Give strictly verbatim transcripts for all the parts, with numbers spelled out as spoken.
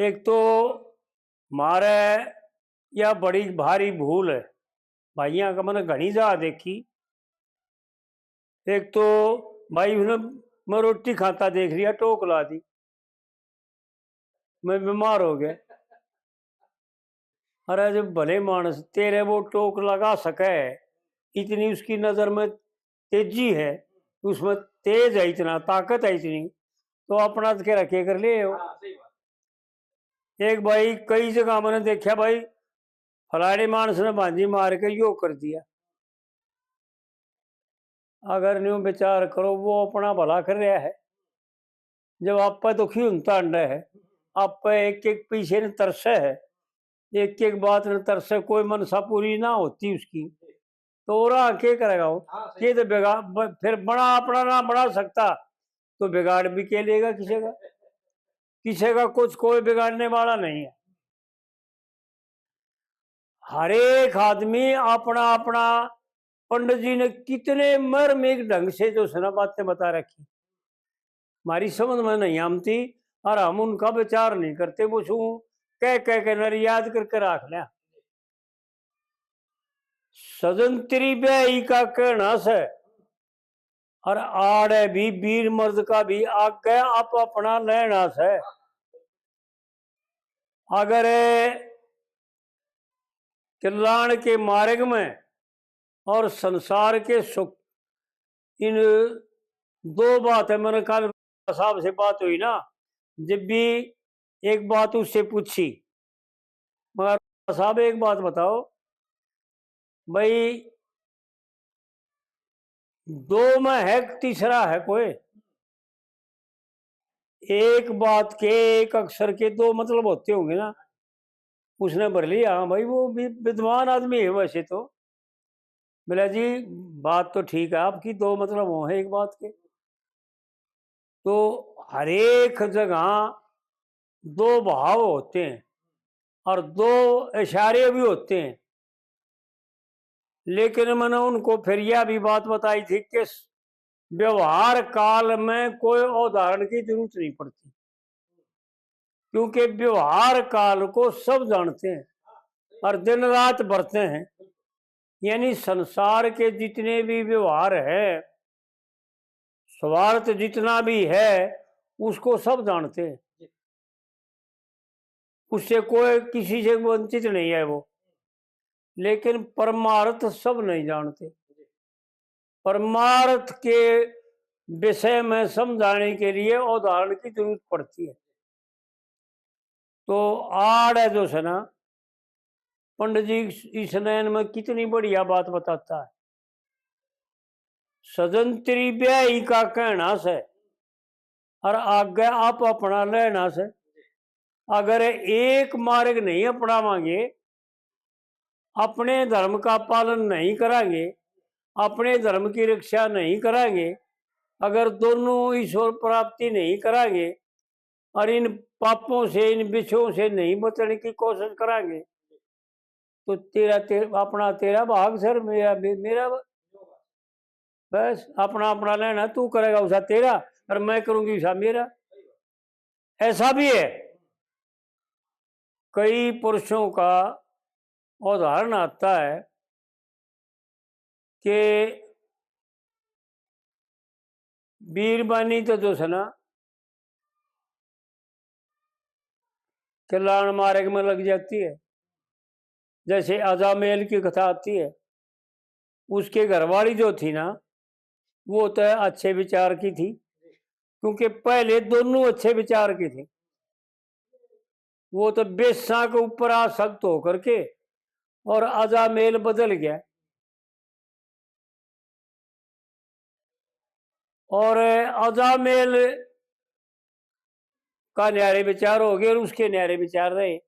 एक तो मारे या बड़ी भारी भूल है, भाइयां का मैंने घणी जा देखी। एक तो भाई उसने, मैं रोटी खाता देख लिया, टोक ला दी, मैं बीमार हो गया। अरे जब भले मानस तेरे वो टोक लगा सके, इतनी उसकी नजर में तेजी है, उसमें तेज है, इतना ताकत है इतनी, तो अपना तो के रखे कर ले हो। एक भाई कई जगह मैंने देखा भाई, फलाने मानस ने भांजी मार के यो कर दिया। अगर न्यू विचार करो, वो अपना भला कर रहा है, जब आप पे दुखी होता अंडा है, आप पे एक एक पैसे ने तरसे है, एक एक बात ने तरसे, कोई मनसा पूरी ना होती उसकी, तो और आके करेगा वो? ये तो बेगा-, ब-, फिर बड़ा अपना ना बना सकता, तो बिगाड़ भी के लेगा किसी का? किसी का कुछ कोई बिगाड़ने वाला नहीं है। हर एक आदमी अपना अपना, पंडित जी ने कितने मर्मिक ढंग से जो है ना बातें बता रखी, हमारी समझ में नहीं आमती, और हम उनका विचार नहीं करते, वो शू कह कह के नर याद करके रख लिया। सजन तेरी ब्याही का कहना से, और आड़े भी वीर मर्द का भी आगे आप अपना लेना से। अगर कल्याण के मार्ग में और संसार के सुख, इन दो बात है। मैंने कल साहब से बात हुई ना, जब भी एक बात उससे पूछी, मगर साहब एक बात बताओ भाई, दो में है, तीसरा है कोई? एक बात के, एक अक्षर के दो मतलब होते होंगे ना। उसने भर लिया, हाँ भाई, वो भी विद्वान आदमी है वैसे तो। बोला जी, बात तो ठीक है आपकी, दो मतलब हो हैं एक बात के। तो हर एक जगह दो भाव होते हैं और दो इशारे भी होते हैं। लेकिन मैंने उनको फिर यह भी बात बताई थी कि व्यवहार काल में कोई उदाहरण की जरूरत नहीं पड़ती, क्योंकि व्यवहार काल को सब जानते हैं और दिन रात बरते हैं। यानी संसार के जितने भी व्यवहार हैं, स्वार्थ जितना भी है, उसको सब जानते हैं, उससे कोई किसी से वंचित नहीं है वो। लेकिन परमार्थ सब नहीं जानते। परमार्थ के विषय में समझाने के लिए उदाहरण की जरूरत पड़ती है। तो आड़ है जो है ना, पंडित जी इस नयन में कितनी बढ़िया बात बताता है। सजन तेरी ब्याही का कहना से और आगे आप अपना लेना से। अगर एक मार्ग नहीं अपनावांगे, अपने धर्म का पालन नहीं करांगे, अपने धर्म की रक्षा नहीं करांगे, अगर दोनों ईश्वर प्राप्ति नहीं करांगे और इन पापों से, इन विषयों से नहीं बचने की कोशिश करांगे, तो तेरा, तेरा अपना तेरा भाग सर, मेरा मे-, मेरा भाग। बस अपना अपना लेना, तू करेगा उसा तेरा और मैं करूंगी उसा मेरा। ऐसा भी है, कई पुरुषों का उदाहरण आता है कि बीरबानी तो जो है ना, कल्याण मार्ग में लग जाती है। जैसे अजामेल की कथा आती है, उसके घरवाली जो थी ना, वो तो अच्छे विचार की थी, क्योंकि पहले दोनों अच्छे विचार की थी। वो तो बेसा के ऊपर आसक्त होकर के और अजामेल बदल गया। और अजामेल का न्यारे विचार हो गए और उसके न्यारे विचार रहे,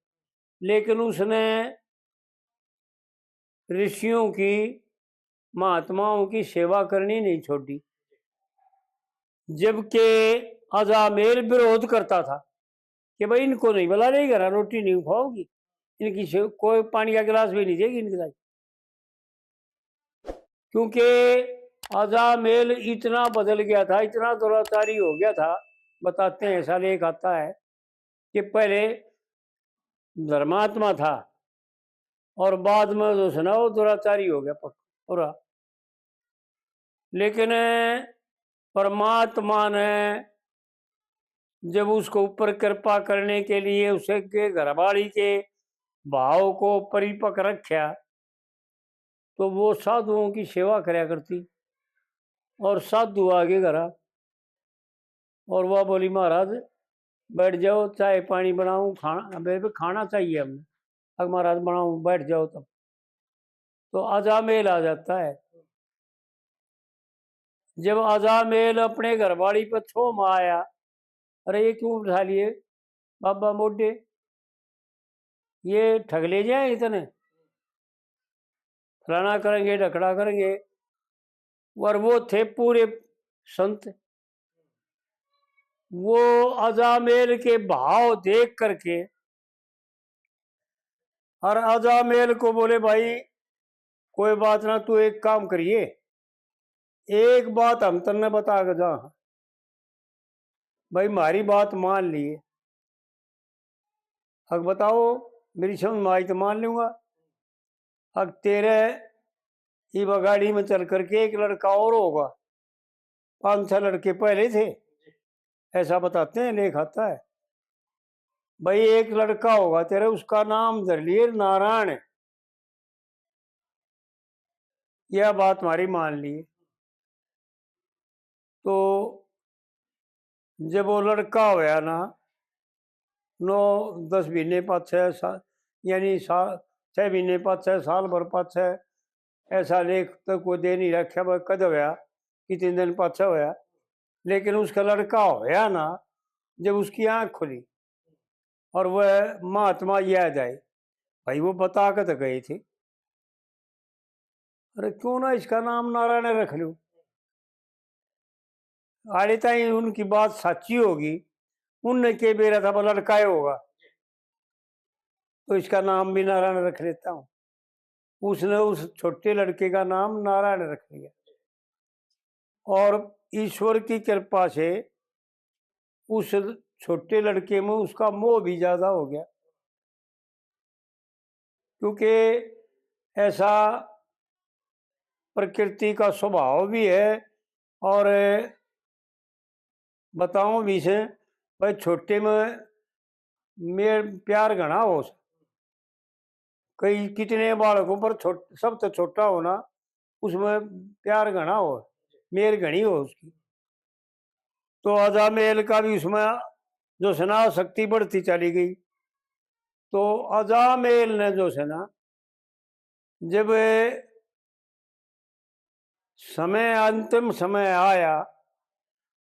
लेकिन उसने ऋषियों की, महात्माओं की सेवा करनी नहीं छोड़ी। जबकि अजामेल विरोध करता था कि भाई, इनको नहीं बुला रही घर, रोटी नहीं खाओगी, इनकी से-, कोई पानी का गिलास भी नहीं देगी इनके साथ। क्योंकि अजामेल इतना बदल गया था, इतना दुराचारी हो गया था। बताते हैं, ऐसा लेख आता है कि पहले धर्मात्मा था और बाद में जो सुना वो दुराचारी हो गया पक-, पूरा। लेकिन परमात्मा ने जब उसको ऊपर कृपा करने के लिए उसे के घरवाली के भाव को परिपक्व रखा, तो वो साधुओं की सेवा करया करती। और साधु आगे घरा और वह बोली, "महाराज, बैठ जाओ, चाय पानी बनाऊं, खाना, अबे भी खाना चाहिए हमने।" "अग महाराज, बनाऊं, बैठ जाओ तब।" तो अजामेल आ जाता है। जब अजामेल अपने घरवाली पर छोह में आया, "अरे, ये क्यों उठा लिए बाबा मोढे? ये ठग ले जाए इतने, फलाना करेंगे, ढकड़ा करेंगे।" और वो थे पूरे संत, वो अजामेल के भाव देख करके और अजामेल को बोले, "भाई, कोई बात ना, तू एक काम करिए, एक बात हम तन्ने बता के जा, भाई, म्हारी बात मान लिए।" "अग बताओ, मेरी समझ में आई तो मान लूंगा।" "अग तेरे इब गाड़ी में चल करके एक लड़का और होगा, पांच छह लड़के पहले थे, ऐसा बताते हैं, लेख आता है। भाई, एक लड़का होगा तेरे, उसका नाम धर लिए नारायण, यह बात हमारी मान लिए।" तो जब वो लड़का होया ना, नौ दस महीने पाछे सा-, यानी सा-, छः महीने पाछे, साल भर पाछे, ऐसा लेख तो कोई दे नहीं रखा भाई कद होया, कितने दिन पाछे होया, लेकिन उसका लड़का होया ना, जब उसकी आँख खुली और वह महात्मा याद आए, भाई, वो बता के तो गए थे, "अरे, क्यों ना इसका नाम नारायण रख लूं?" आड़े ताई उनकी बात साची होगी, उनने के बेरा था, "वो लड़का ही होगा, तो इसका नाम भी नारायण रख लेता हूँ।" उसने उस छोटे लड़के का नाम नारायण रख लिया। और ईश्वर की कृपा से उस छोटे लड़के में उसका मोह भी ज्यादा हो गया, क्योंकि ऐसा प्रकृति का स्वभाव भी है। और बताऊं भी से, भाई, छोटे में मेर प्यार घना हो। कई कितने बालकों पर छोट-, सबसे छोटा होना, उसमें प्यार घना हो, मेर घनी हो उसकी। तो अजामेल का भी उसमें जो से ना शक्ति बढ़ती चली गई। तो अजामेल ने जो से ना, जब समय, अंतिम समय आया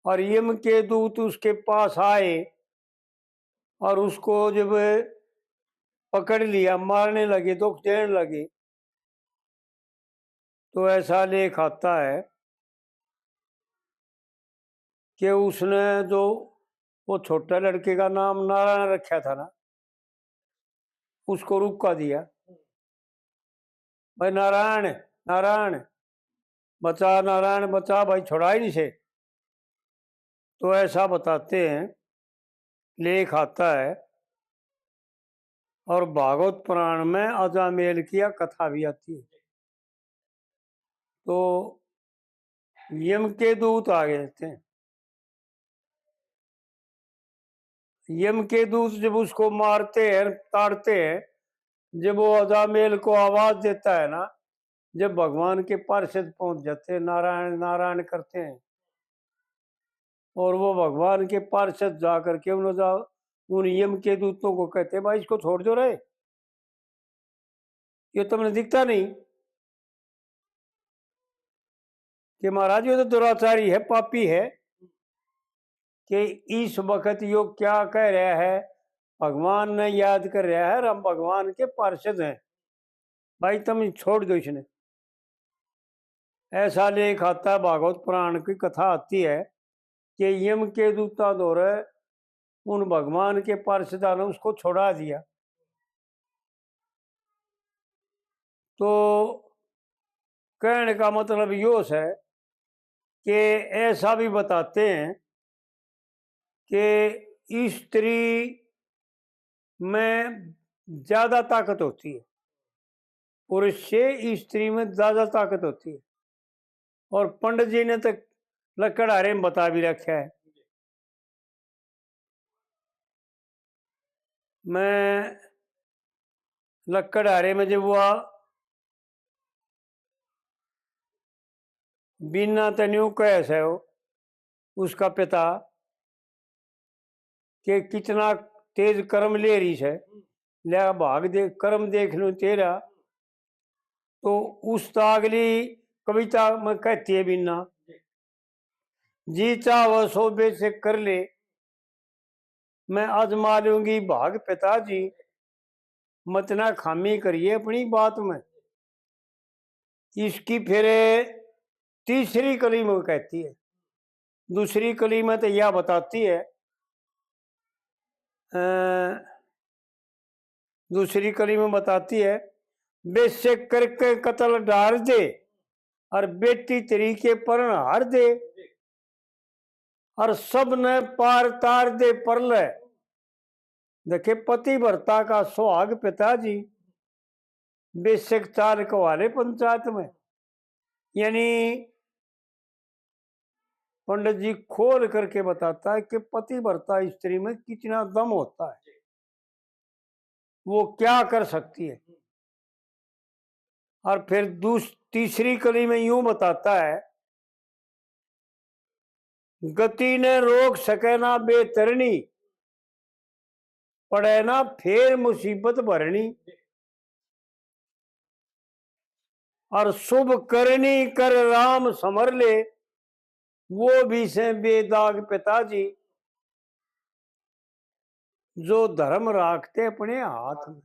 और यम के दूत उसके पास आए और उसको जब पकड़ लिया, मारने लगे, दुख देने लगे, तो ऐसा लेख आता है कि उसने जो वो छोटे लड़के का नाम नारायण रखा था ना, उसको रुका दिया, "भाई नारायण, नारायण, बचा, नारायण बचा, भाई छुड़ा इसे।" तो ऐसा बताते हैं, लेख आता है, और भागवत पुराण में अजामेल की यह कथा भी आती है। तो यम के दूत आ गए थे। यम के दूत जब उसको मारते हैं, ताड़ते हैं, जब वो अजामेल को आवाज देता है ना, जब भगवान के पार्षद पहुंच जाते हैं, नारायण नारायण करते हैं, और वो भगवान के पार्षद जा करके उन, उन यम के दूतों को कहते हैं, "भाई, इसको छोड़ दो रे, ये तुमने दिखता नहीं कि महाराज, ये तो दुराचारी है, पापी है, कि इस वक्त यो क्या कह रहा है, भगवान ने याद कर रहा है और हम भगवान के पार्षद हैं, भाई, तुम छोड़ दो इसने।" ऐसा लेख आता है, भागवत पुराण की कथा आती है कि यम के दूतां धोरे उन भगवान के पार्षदां ने उसको छुड़ा दिया। तो कहने का मतलब यो है कि ऐसा भी बताते हैं कि स्त्री में ज्यादा ताकत होती है, पुरुष से स्त्री में ज्यादा ताकत होती है। और पंडित जी ने तो लकड़हारे में बता भी रखा है। मैं लकड़हारे में जब हुआ, बीना तै न्यू कहे सै उसका पिता के कितना तेज कर्म ले रही सै, ले भाग दे, कर्म देख लूं तेरा। तो उस अगली कविता में कहती है बीना, जी चाहो सो बेशक कर ले, मैं आजमा लूंगी भाग पिताजी, मत ना खामी करिए अपनी बात में। इसकी फिर तीसरी कली में कहती है, दूसरी कली में तो यह बताती है, अ, दूसरी कली में बताती है, बेशक करके कत्ल डार दे, और बेटी तेरी के परण हार दे, और सब ने पार तार दे परलय। देखे, पतिव्रता का सुहाग पिताजी, बेशक चाल कवाले पंचायत में। यानी पंडित जी खोल करके बताता है कि पतिव्रता स्त्री में कितना दम होता है, वो क्या कर सकती है। और फिर दूस-, तीसरी कली में यूं बताता है, गति ने रोक सके ना बेतरनी, पड़े ना फेर मुसीबत भरनी। और शुभ करनी कर राम समर ले, वो भी से बेदाग पिताजी, जो धर्म राखते अपने हाथ में।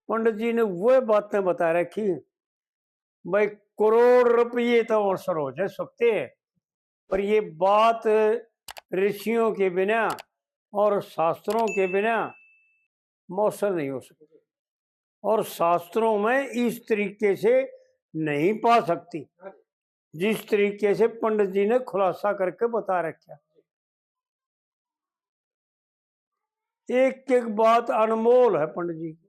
पंडित जी ने वो बातें बता रखी, भाई, करोड़ रुपये तो अवसर हो जा सकते हैं, पर ये बात ऋषियों के बिना और शास्त्रों के बिना मौसर नहीं हो सकती। और शास्त्रों में इस तरीके से नहीं पा सकती, जिस तरीके से पंडित जी ने खुलासा करके बता रखा। एक एक बात अनमोल है पंडित जी की।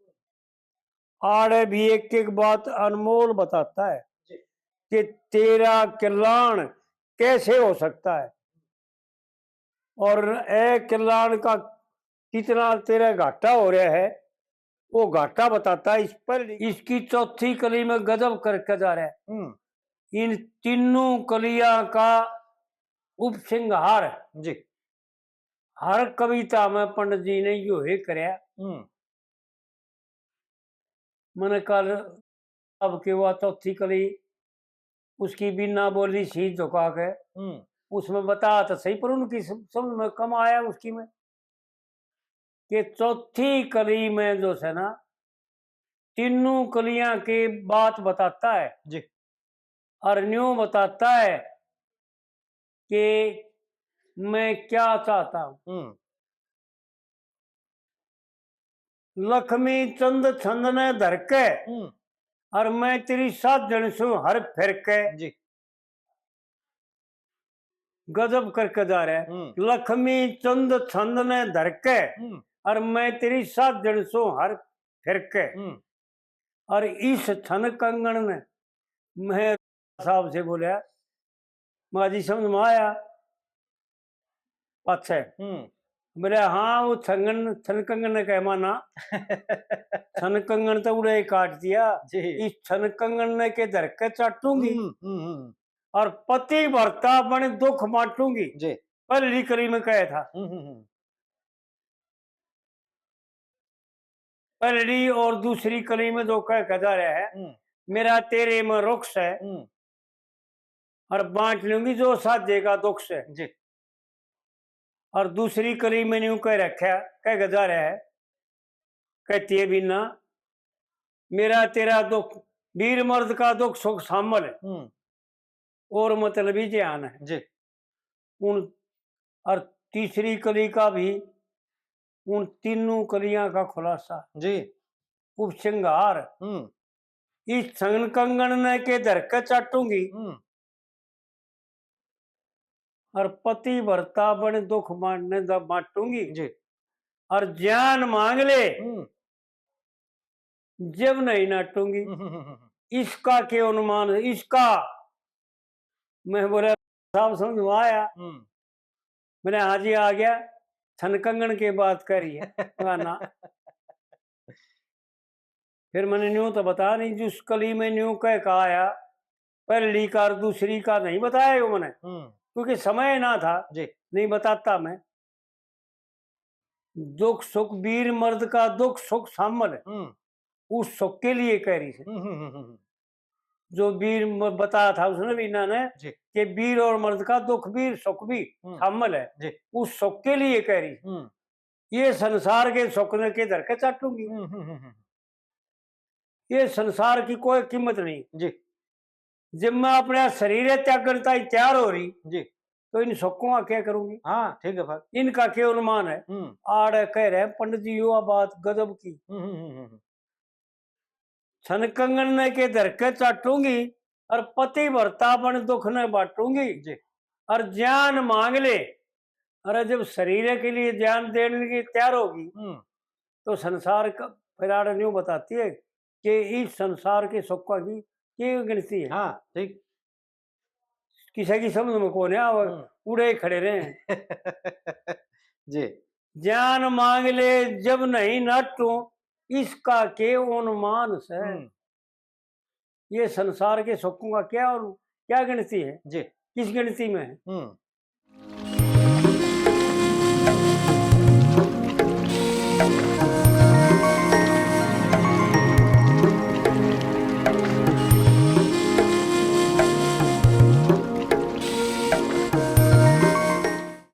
आड़े भी एक एक बात अनमोल बताता है कि तेरा कल्याण कैसे हो सकता है और ए कल्याण का कितना तेरा घाटा हो रहा है, वो घाटा बताता है। इस पर, इसकी चौथी कली में गजब करके जा रहा है। हम्म। इन तीनों कलियां का उपसंहार जी। हर कविता में पंडित जी ने यो ही करया। हम्म। मैंने कल अब के हुआ चौथी कली, उसकी बिना बोली सीध झुका के, हम्म। उसमें बता तो सही, पर उनकी सम-, समझ में कम आया उसकी में। कि चौथी कली में जो है ना, तीनों कलियां की बात बताता है जी। और न्यू बताता है कि मैं क्या चाहता हूं। हम्म। लक्ष्मी चंद छंद ने धर के, हम्म। और मैं तेरी साजन सूं हर फिर के। जी। गजब करके जा रहा है। हम्म। लक्ष्मी चंद छंद ने धर के, हम्म। और मैं तेरी साजन सूं हर फिर के। हम्म। और इस छन कंगन ने मैं साहब से बोला, माँ जी समझ में आया? अच्छा। हम्म। बोले, हाँ, वो छंगन, छन कंगन ने कह माना। छन कंगन तो उड़े ही काट दिया। जी। इस छन कंगन ने के धर के चाटूंगी। हम्म, हम्म, हम्म। और पतिव्रता बन दुख बांटूंगी। जी। पहली कली में कहा था। हम्म, हम्म, हम्म। पहली और दूसरी कली में जो कह के जा रहा है, हम्म। मेरा तेरे में रुख से, हम्म। और बांट लूंगी जो साझे का दुख से। जी। और दूसरी कली में न्यू कह रखा, कह के जा रहा है, कहती है बीना, मेरा तेरा दुख, वीर मर्द का दुख सुख शामिल है। हम्म। और मतलबी ज्ञान है। जी। उन, और तीसरी कली का भी उन तीनों कलियां का खुलासा। जी। उपसंहार। हम्म। इस छन कंगन ने के धर के चाटूंगी। हम्म। और पतिव्रता बन दुख बांटने दा बांटूंगी। जी। और ज्यान मांग ले, हम्म। जब नहीं नाटूंगी। हम्म, हम्म, हम्म, हम्म। इसका के अनुमान है, इसका? मैं बोला, "साहब, समझ में आया?" हम्म। मैंने, "हाँ जी, आ गया।" छन कंगन की बात करी है। कहा, "ना।" फिर मैंने न्यू तो बता नहीं, जिस कली में न्यू कह का आया, पहली का और दूसरी का नहीं बताया यो मैंने, हम्म। क्योंकि समय ना था, जी। नहीं बताता मैं। दुख सुख वीर मर्द का, दुख सुख शामिल है। हम्म। उस सुख के लिए कह रही है। हम्म, हम्म, हम्म, हम्म। जो वीर म-, बताया था उसने, वीना ने, जी। कि वीर और मर्द का दुख भी, सुख भी हम्म। शामिल है। जी। उस सुख के लिए कह रही। हम्म। ये संसार के सुख ने के धर के चाटूंगी। हम्म, हम्म, हम्म, हम्म। ये संसार की कोई कीमत नहीं। जी। जब मैं अपना शरीर है त्यागण ताई तैयार हो रही, जी। तो इन सुखों का क्या करूंगी? हाँ, ठीक है फिर। इनका क्या अनुमान है? हम्म। आड़े कह रहे हैं पंडित जी, यो बात गजब की। हम्म, हम्म, हम्म, हम्म। छन कंगन ने के धर के चाटूंगी और पतिव्रता बन दुख ने बांटूंगी। जी। और ज्यान मांग ले, अरे जब शरीर के लिए ज्यान देने की तैयार होगी, हम्म। तो संसार का फिर आड़े न्यू बताती है कि इस संसार के सुखों की की गिनती है। हाँ, ठीक। किसी की समझ में कौन है, और हम्म। उड़े ही खड़े रहे हैं। जी। ज्यान मांग ले जब नहीं नाटू, इसका के अनुमान से? हम्म। ये संसार के सुखों का क्या और क्या गिनती है? जी। किस गिनती में है? हम्म।